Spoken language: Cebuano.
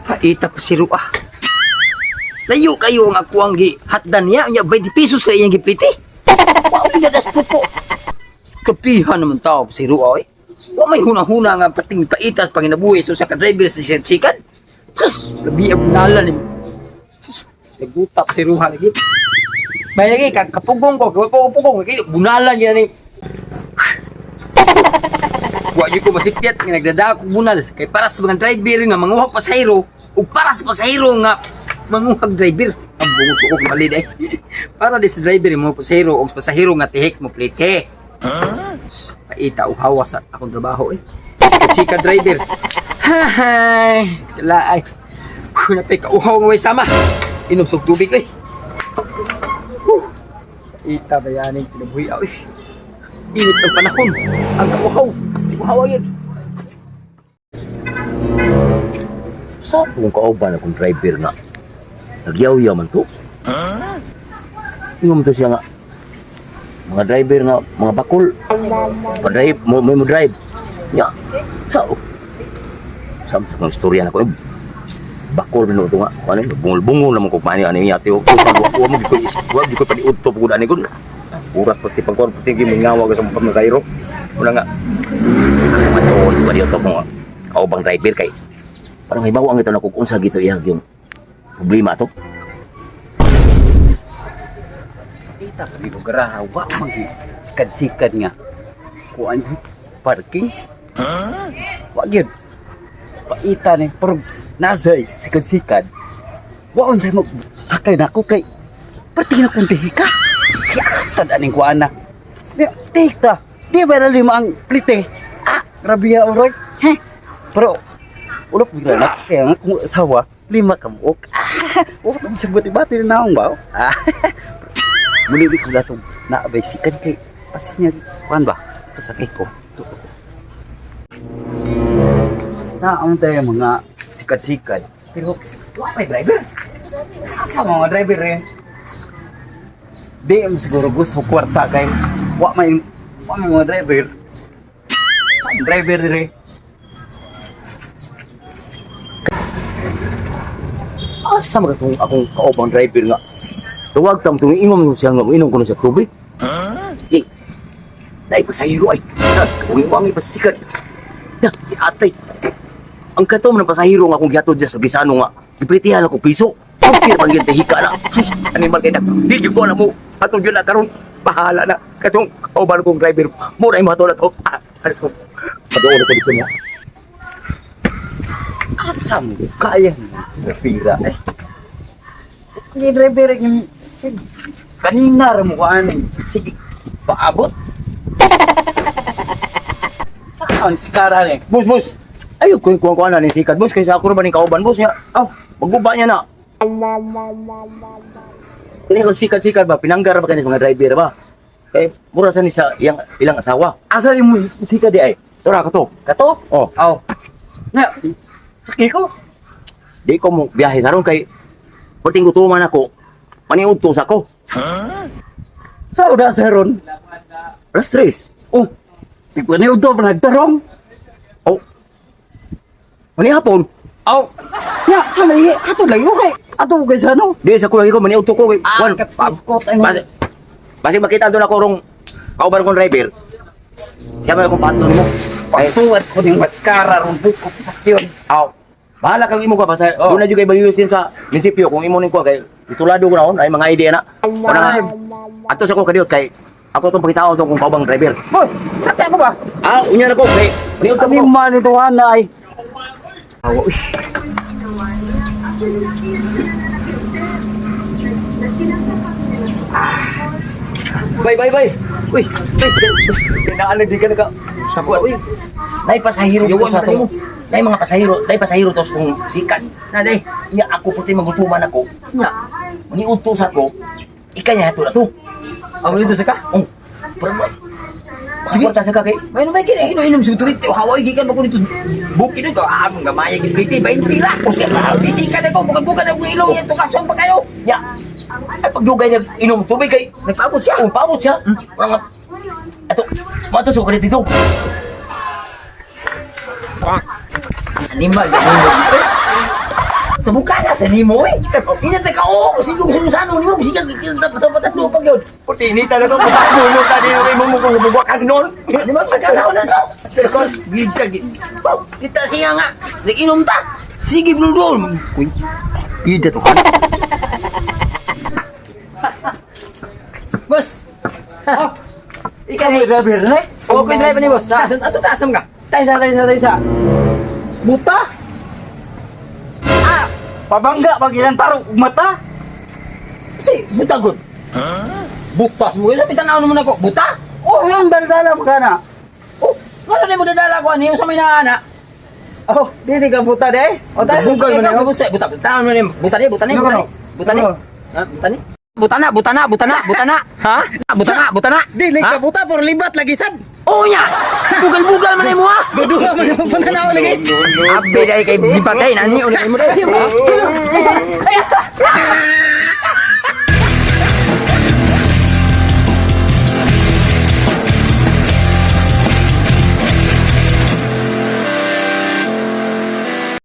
Paita pa si Rua. Layo kayo ang ako ang gihatdan niya. Nya 20 pesos sa iyang gipliti. Wa pinadas po. Kapihan naman tao si Rua eh. Wa may huna-huna nga pating paitas panginabuhi so sa ka-driver sa sikan. Sus, labi ang nala ni. Sus, nagutap si Ruha lagi. May lagi kapugong ko, kapugong lagi bunalan niya ni. Wa gyud ko masipyat nga nagdada ko bunal kay para sa mga driver nga manguha pasahero ug para sa pasahero nga manguhag driver. Ang bungo suok mali day. Para di sa driver mo pasahero og pasahero nga tihik mo plite. Paita og hawa sa akong trabaho eh. Sika driver. Hay, wala ay. Huh, napay kauhaw nga way sama. Inom sa tubig eh. Huh. Paita bayanin kinabuhi ay. Init ang panahon. Ang kauhaw. Uhaw yun. Sa kung kauban akong driver nga nagyaw-yaw man to. Ingon to siya nga mga driver nga mga bakol. Pa-drive mo mo drive. Nya. Sa sa sa mga istorya na ko eh, bakol man to nga. Ano bungol-bungol naman ko paano ano iya tiyo. Wa mo gid ko wa gid ko paniudto pud ani kun. Uras pati pagkuan pati gimingawa ko sa mga pamasayro. Una nga matuod ba dito kung kaubang driver kay parang hibaw ang ito na kung unsa gito iyang yung problema to. Kita pa ko garaha wa man gi sikad-sikad nga. Kuan parking. Wa gyud. Paita ni pero nasay sikad-sikad. Wa unsay mo sakay nako kay perti na kong tihika. Kiatad aning kuan na. Di tihika. Di ba na lima ang plite? Ah, grabe ya uroy. Heh. Pero ulok bigla na kaya nga kung asawa lima ka buok. Ah, uok na sa bati-bati na naong ba? Ah. Muli di ko gatong naabay sikan kay pasig niya kuan ba pasakay ko tuto ko naong tayo mga sikat-sikat pero wa pa'y driver. Asa mga driver eh, di mo siguro gusto kwarta kay wa may mga driver. Saan driver dire? Asa man akong akong kaobang driver nga. Tuwag tam tumi ingom siya nga inom ko na siya tubig. Eh, dai pasahero ay. Uwi pasikat. Na, atay. Ang katom ng pasahero nga akong gihatod diya sa Bisano nga. Gipritihan ako piso. Okay bang gyud hika na. Sus, animal kay na. Di gyud ko alam mo. Hatod gyud na karon. Bahala na. Katong kauban kong driver. Mo na imo hatod na to. Ah, ano to? Paduol ko dito niya. Asa mo kaya nga pira eh? Hindi driver yung sige. Kanina ra mo kuan eh. Sige, paabot. Saan si Kara ni? Boss, boss. Ayo ko kuha kuha na ni sikat boss kaysa ako ra ba ni kauban boss niya. Aw, maguba niya na. Kini kung sikat-sikat ba pinanggar ba kani mga driver ba? Kay mura sa ni sa iyang ilang asawa. Asa ni mo sika di ay? Tora ka to. Kato? Oh, Aw. Na, sakay ko. di ko mo biyahe karon kay perting gutuman ako. Maniudto sa ko. Sa uda sa ron. Alas tres. Oh. Di ko ni udto pa nagtarong. Oh. Mani hapon. Aw. Ya, sa may ato lang mo kay ato kay sa ano? Di sa ko lagi ko maniudto ko kay Ah, kapiskot ano. Basi, basi makita doon ako rong kauban kong driver. Siya man akong patnon mo. Ay, Pagtuwad ko ning maskara ron bukop sakyon. Aw. Bahala kang imo ka basta Oh. doon na jud kay bayusin sa munisipyo kung imo ning kuha kay itulado ko na on ay mga idea na. Una nga, ato sa ko kadiot kay ako tong pangitaon tong kung kaubang driver. Boy, sakay ko ba? Ah, unya na ko kay niud Kami ko. man ito ay. Awa, uy. Bay bay bay. Uy, uy, kinaan di ka naka sa kuha. Uy. Nay pasahero ko sa tong. Nay mga pasahero, nay pasahero to sa tong sikat. Na day, nya ako puti magutuman ako. Nya, maniudto sa ko. Ika niya ato na to. Ang dito sa ka? Oh. Pero sige, sa ka kay. May may kini inom sa tubig. Hawa gikan pa ko dito. Bukid ko ah mga gamay gid plite 20 ra. O siya pa di sikan ako bukan-bukan ang ilong yan tukason pa kayo. Nya. Ay pagdugay niya inom tubig kay Nagpaabot siya. Oh, paabot siya. Mga ato, mato sa dito. Animal. Sa bukana sa nimo eh. Ina ta ka oo, sige kung sano nimo, sige patapatan mo pag yun. Puti ni talaga bukas mo mo tani mo mo mo buwakan noon. Di ba sa kalaw na to? Terus gita kita siya nga, nag-inom ta. Sige blue doll. Kuy. Ida to ka. Boss. Oh. Ikaw May eh. driver na. Okay, driver ni boss. Sa ato taasam ka. Tayo sa, tayo sa, tayo sa. Buta. Ah, Pabangga pag ilang tarong ug mata. si buta gud. Butas mo. Sa pitanaw mo na ko. Buta? Oh, yung daldala mo kana. Oh, wala na mo dadala ko ani sa may naana. Oh, dili ka buta de. O tayo Bugal mo na mo buta buta buta mo na buta ni buta ni buta ni buta ni. Ha, buta ni. Buta na, buta na, buta na, buta na. Ha? Buta na, buta na. Dili Ha? ka buta por libat lagi sad. Oo nya. Bugal-bugal man mo ha. Duduha man mo pananaw lagi. Abe dai kay libat dai nani ulit mo dai.